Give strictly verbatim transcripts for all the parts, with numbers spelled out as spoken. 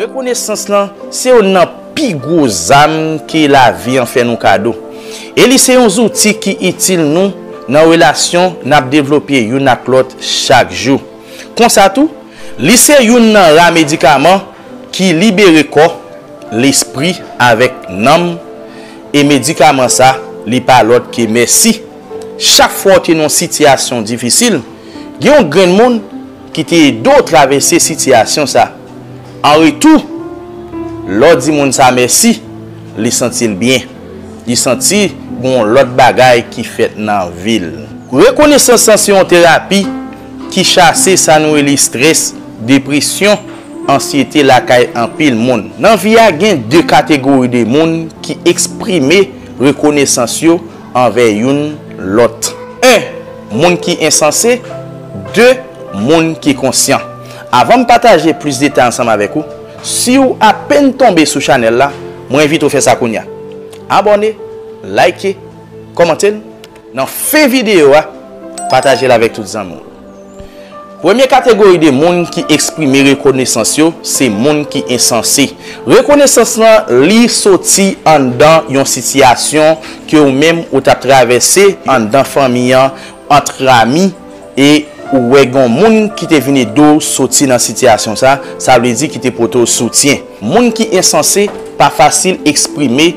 Rekonesans lan se youn nan pi gwo zam ke lavi an fè nou kado. E li se yon zouti ki itil nou nan relasyon n ap devlope youn ak lòt chak jou. Konsa tou, li se youn nan ra medikaman ki libere kò, lespri avèk nanm, e medikaman sa, li pa lòt ke mèsi. Chak fwa w te nan yon sitiyasyon difisil, gen yon grenn moun ki te ede w travèse sitiyasyon sa. An retou, lè w di moun sa mèsi, li santi l byen. Li santi gen yon lòt bagay ki fèt nan vi l. Rekonesans lan se yon terapi ki chase sa nou rele estrès, depresyon, ansyete lakay anpil moun. Nan vi a, gen de kategori de moun ki eksprime rekonesans yo anvè youn lòt. En, moun ki ensanse. De, moun ki konsyan. Avan m pataje plis detay ansanm avèk ou, si w apèn tonbe sou chanèl la, mwen envite w fè sa kounye a. Abòne, like, kòmante l. Nan fen videyo a, pataje l avèk tout zanmi w. Premye kategori de moun ki eksprime rekonesans yo, se moun ki ensanse. Rekonesans lan, li soti anndan yon sitiyasyon ke ou menm ou t ap travèse anndan fanmi an, ant ami, e ou wè gen yon moun ki te vin ede w soti nan sitiyasyon sa, sa vle di ki te pote w soutyen. Moun ki ensanse pa fasil eksprime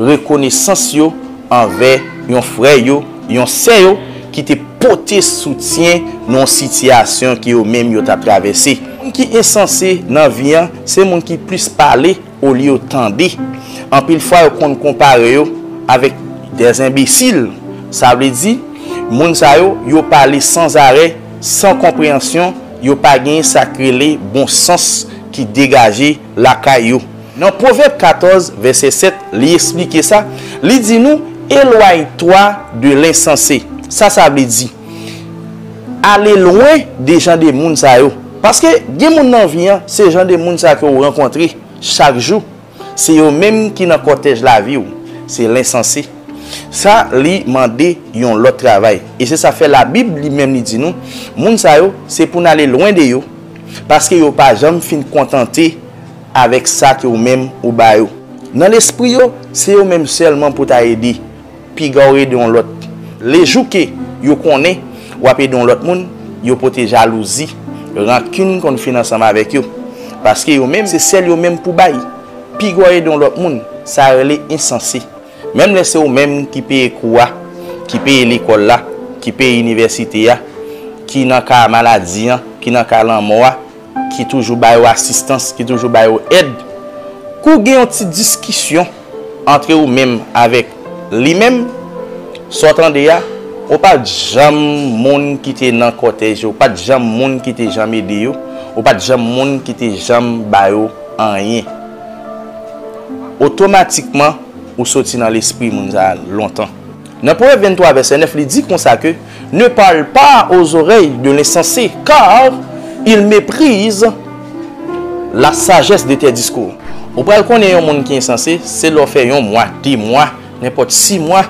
rekonesans yo anvè yon frè yo, yon sè yo ki te pote soutyen nan yon sitiyasyon ke yo menm yo t ap travèse. Moun ki ensanse nan vi an, se moun ki plis pale olye yo tande. Anpil fwa, yo konn konpare yo avèk dè enbesil. Sa vle di, moun sa yo, yo pale sanzarè, san konpreyansyon, yo pa gen sa k rele bon sans ki degaje lakay yo. Nan Pwovèb katòz, vèsè sèt, li eksplike sa, li di nou, éloigne-toi de l'insensé. Sa sa vle di? Ale lwen de jan de moun sa yo. Paske gen moun nan vi an, se jan de moun sa ke w rankontre chak jou. Se yo menm ki nan kòtèj lavi w. Se lensanse. Sa, li mande yon lòt travay. E se sa fè Labib li menm li di nou, moun sa yo, se pou n ale lwen de yo, paske yo pa janm fin kontante avèk sa ke ou menm ou ba yo. Nan lespri yo, se yo menm sèlman pou ta ede. Piga w ede yon lòt. Lejou ke yo konnen w ap ede yon lòt moun, yo pote jalouzi, rankin konn fin ansanm avèk yo. Paske yo menm, se sèl yo menm pou bay. Piga w ede yon lòt moun, sa rele ensanse. Menm lè se ou menm ki peye kou a, ki peye lekòl la, ki peye inivèsite a, ki nan ka maladi an, ki nan ka lanmò a, ki toujou ba yo asistans, ki toujou ba yo èd. Kou gen yon ti diskisyon antre ou menm avèk li menm, sa w tande a, ou pa t janm moun ki te nan kòtèj yo, ou pa t janm moun ki te janm ede yo, ou pa t janm moun ki te janm ba yo anyen. Otomatikman, ou soti nan lespri moun sa a lontan. Nan Pwovèb venntwa, vèsè nèf, li di konsa ke, ne parle pas aux oreilles de l'insensé, car il méprise la sagesse de tes discours. Ou pral konnen yon moun ki ensanse, se lè w fè yon mwa, de mwa, nenpòt sis mwa,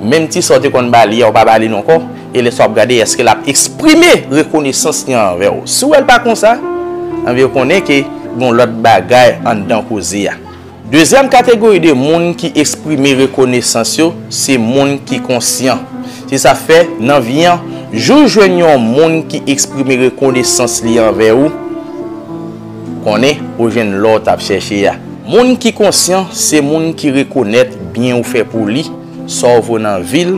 menm ti sa w te konn ba li a, ou pa ba li l ankò, e lè sa w ap gade, èske l ap eksprime rekonesans li anvè w? Si w wè l pa konsa, anben, ou konnen ke gen yon lòt bagay anndan koze a. Dezyèm kategori de moun ki eksprime rekonesans yo, se moun ki konsyan. Se sa fè, nan vi an, jou w jwenn yon moun ki eksprime rekonesans li anvè ou, konnen ou jwenn lò w t ap chèche a. Moun ki konsyan, se moun ki rekonèt byen ou fè pou li, sa w vo nan vi l,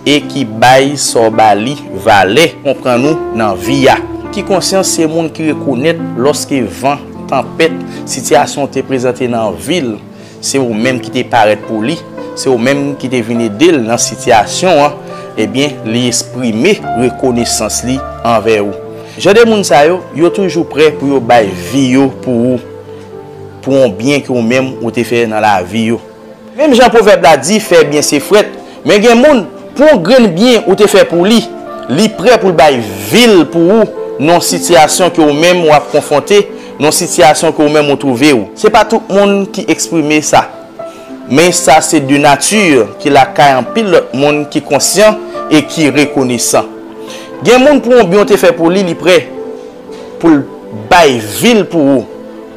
e ki bay sa w ba li valè, konprann ou nan vi a. Ki konsyan se moun ki rekonèt lòske van, tanpèt, sitiyasyon te prezante nan vi l, se ou menm ki te parèt pou li, se ou menm ki te vin ede l nan sitiyasyon an, ebyen, li eksprime rekonesans li anvè ou. Jan de moun sa yo, yo toujou prè pou yo bay vi yo pou ou, pou yon byen ke ou menm ou te fè nan lavi yo. Menm jan pwovèb la di, fè byen se frèt. Men gen moun, pou yon grenn byen ou te fè pou li, li prè pou l bay vi l pou ou nan yon sitiyasyon ke ou menm w ap konfwonte, nan yon sitiyasyon ke ou menm ou twouve w. Se pa tout moun ki eksprime sa. Men sa se de nati ki lakay anpil lòt moun ki konsyan e ki rekonesan. Gen moun pou yon byen w te fè pou li, li prè pou l bay vi l pou ou.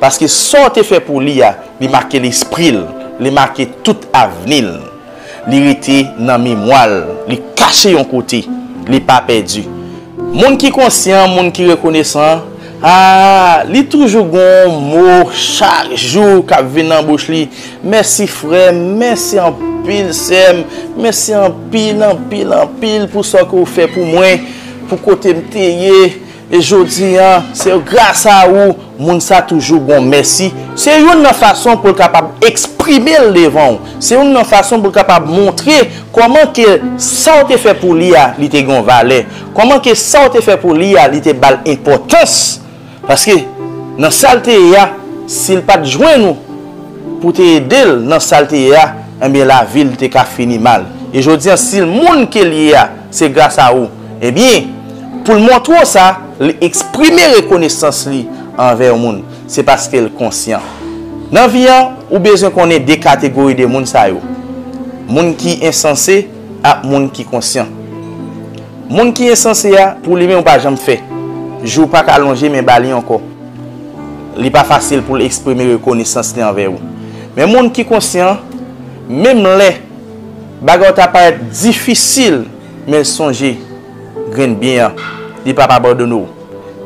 Paske sa w te fè pou li a, li make lespri l, li make tout avni l. Li rete nan memwa l, li kache yon kote, li pa pèdi. Moun ki konsyan, moun ki rekonesan, a, li toujou gen yon mo chak jou k ap vin nan bouch li. Mèsi frè m, mèsi anpil sè m, mèsi anpil, anpil, anpil pou sa ke w fè pou mwen, pou kote m te ye. E jodi a, se gras a ou, moun sa toujou gon mèsi. Se youn nan fason pou l kapab eksprime l devan w. Se youn nan fason pou l kapab montre kòman ke sa w te fè pou li a, li te gen valè. Kòman ke sa w te fè pou li a, li te ba l enpòtans. Paske nan sa l te ye a, si l pa t jwenn ou pou te ede l nan sa l te ye a, enben lavi l te ka fini mal. E jodi a, si l moun ke l ye a, se gras a ou. Ebyen, pou l montre w sa, li eksprime rekonesans li anvè yon moun. Se paske l konsyan. Nan vi an, ou bezwen konnen de kategori de moun sa yo. Moun ki ensanse ak moun ki konsyan. Moun ki ensanse a, pou li menm ou pa janm fè. Jou pa ka lonje men ba li ankò. Li pa fasil pou l eksprime rekonesans li anvè ou. Men moun ki konsyan, menm lè bagay ou ta parèt difisil, men l sonje grenn byen an, li p ap abandone w.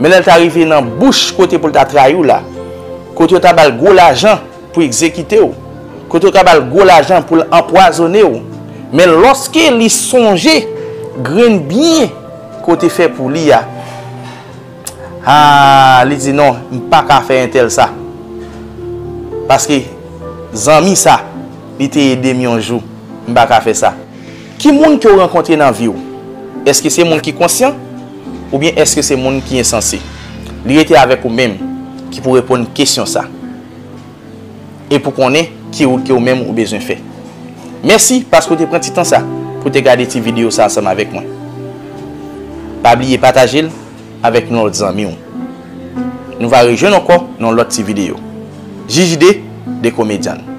Men lè l ta rive nan bouch kote pou l ta trayi w la, kote yo ta ba l gwo lajan pou egzekite w, kote yo ta ba l gwo lajan pou l anpwazone w, men lòske li sonje grenn byen ke w te fè pou li a, a, li di, "Non, m pa ka fè entèl sa. Paske zanmi sa, li te ede m yon jou. M pa ka fè sa." Ki moun ke w rankontre nan vi w? Èske se moun ki konsyan? Oubyen èske se moun ki ensanse? Li rete avèk ou menm ki pou reponn kesyon sa. E pou konnen ki wout ke ou menm ou bezwen fè. Mèsi paske w te pran ti tan sa pou te gade ti videyo sa ansanm avèk mwen. Pa bliye pataje l avèk yon lòt zanmi w. Nou va rejwenn ankò nan yon lòt ti videyo. J J D, de komedyan.